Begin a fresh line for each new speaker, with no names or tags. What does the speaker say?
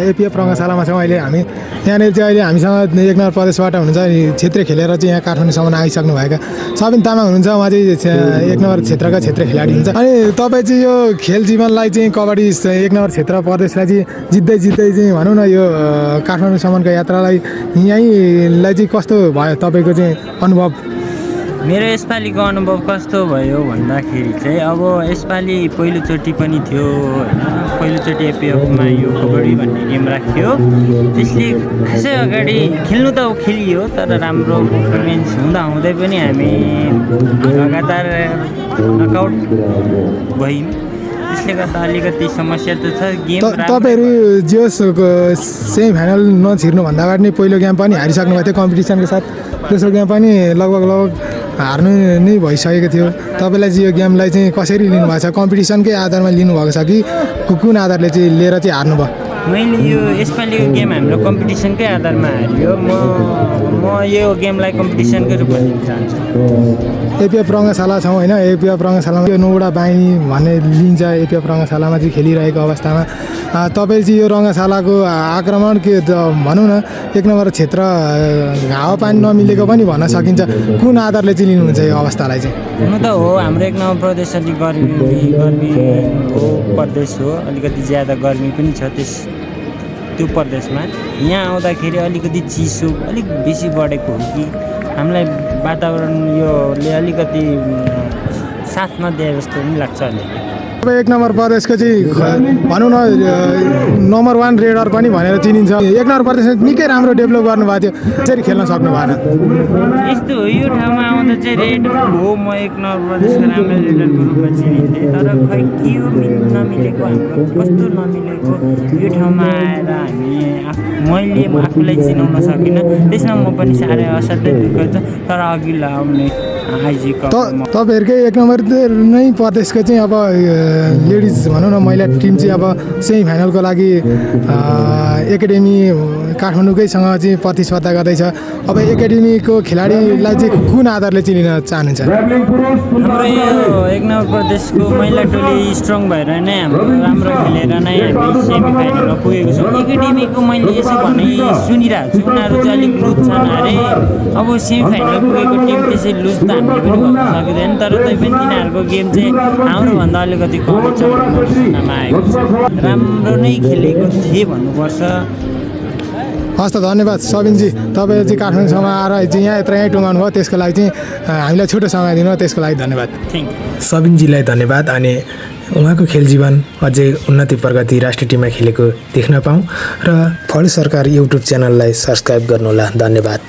APF रङ्गशालामा छौँ अहिले हामी। यहाँनिर चाहिँ अहिले हामीसँग एक नम्बर प्रदेशबाट हुनुहुन्छ क्षेत्रीय खेलेर चाहिँ यहाँ काठमाडौँसम्म आइसक्नु भएका सबिन तामाङ हुनुहुन्छ। उहाँ चाहिँ एक नम्बर क्षेत्रका क्षेत्रीय खेलाडी हुन्छ। अनि तपाईँ चाहिँ यो खेल जीवनलाई चाहिँ कबड्डी एक नम्बर क्षेत्र प्रदेशलाई चाहिँ जित्दै चाहिँ भनौँ न यो काठमाडौँसम्मको यात्रालाई यहीँलाई चाहिँ कस्तो भयो तपाईँको चाहिँ अनुभव?
मेरो यसपालिको अनुभव कस्तो भयो भन्दाखेरि चाहिँ अब यसपालि पहिलोचोटि पनि थियो होइन, पहिलोचोटि एपिएफमा यो कबड्डी भन्ने गेम राखियो। त्यसले खासै अगाडि खेल्नु त खेलियो तर राम्रो पर्फर्मेन्स हुँदै पनि हामी लगातार नकआउट भयौँ। त्यसले गर्दा अलिकति समस्या त छ। गेम
तपाईँहरू जोस् सेमी फाइनल नछिर्नुभन्दा अगाडि नै पहिलो गेम पनि हारिसक्नु भएको थियो कम्पिटिसनको साथ, दोस्रो गेम पनि लगभग हार्नु नै भइसकेको थियो। तपाईँलाई चाहिँ यो गेमलाई चाहिँ कसरी लिनुभएको छ? कम्पिटिसनकै आधारमा लिनुभएको छ कि कुन आधारले चाहिँ लिएर चाहिँ हार्नुभयो?
मैले यो यसपालिको गेम हाम्रो कम्पिटिसनकै आधारमा हारियो। म यो गेमलाई कम्पिटिसनकै रूपमा लिन चाहन्छु।
एपिएफ रङ्गशाला छौँ होइन, एपिएफ रङ्गशालामा यो नौवटा बानी भन्ने लिन्छ। एपिएफ रङ्गशालामा चाहिँ खेलिरहेको अवस्थामा तपाईँ चाहिँ यो रङ्गशालाको आक्रमण के भनौँ न एक नम्बर क्षेत्र हावापानी नमिलेको पनि भन्न सकिन्छ। कुन आधारले चाहिँ लिनुहुन्छ यो अवस्थालाई चाहिँ?
हुनु त हो, हाम्रो एक नम्बर प्रदेश अलिक गर्मी हो प्रदेश हो, अलिकति ज्यादा गर्मी पनि छ त्यो प्रदेशमा। यहाँ आउँदाखेरि अलिकति चिसो अलिक बेसी बढेको हो कि हामीलाई वातावरण योले अलिकति साथ नदिए जस्तो पनि लाग्छ अलिकति।
अब एक नम्बर प्रदेशको चाहिँ भनौँ न नम्बर 1 रेडर पनि भनेर चिनिन्छ। एक नम्बर प्रदेशमा निकै राम्रो डेभलप गर्नुभएको थियो, त्यसरी खेल्न सक्नु भएन।
यस्तो हो, यो ठाउँमा आउँदा चाहिँ रेड हो, म एक नम्बर प्रदेशको राम्रो रेडरको रूपमा चिनिन्थेँ। तर खै के हो नमिलेको, हाम्रो कस्तो नमिलेको यो ठाउँमा आएर मैले आफूलाई चिनाउन सकिनँ। त्यसमा म पनि साह्रै असाध्यै दुःख छ। तर अघि आउने
तपाईँहरूकै एक नम्बर नै प्रदेशको चाहिँ अब लेडिज भनौँ न महिला टिम चाहिँ अब सेमी फाइनलको लागि एकाडेमी काठमाडौँकैसँग चाहिँ प्रतिस्पर्धा गर्दैछ। अब एकाडेमीको खेलाडीलाई चाहिँ कुन आधारले चिनिन चाहनुहुन्छ?
हाम्रो यो एक नम्बर प्रदेशको महिला टोली स्ट्रङ भएर नै हाम्रो राम्रो खेलेर नै हामी सेमी फाइनलमा पुगेको छौँ। एकाडेमीको मैले यसो भने सुनिरहेको छु, उनीहरू चाहिँ अलिक लुज छन् अरे। अब सेमी फाइनल पुगेको टिम त्यसै लुज त हामीले पनि भन्न सकिँदैन। तर तैपनि तिनीहरूको गेम चाहिँ हाम्रोभन्दा अलिकति कमै छ भन्ने सुन्नमा आएको छ। राम्रो नै खेलेको थिएँ भन्नुपर्छ।
हस् त, धन्यवाद सबिनजी। तपाईँ चाहिँ काठमाडौँसम्म आएर चाहिँ यहाँ यहीँ टुङ्गाउनु भयो, त्यसको लागि चाहिँ हामीलाई छोटो समय दिनु, त्यसको लागि धन्यवाद।
थ्याङ्क यू
सबिनजीलाई धन्यवाद। अनि उहाँको खेल जीवन अझै उन्नति प्रगति राष्ट्रिय टिममा खेलेको देख्न पाऊँ र फड सरकार युट्युब च्यानललाई सब्सक्राइब गर्नुहोला। धन्यवाद।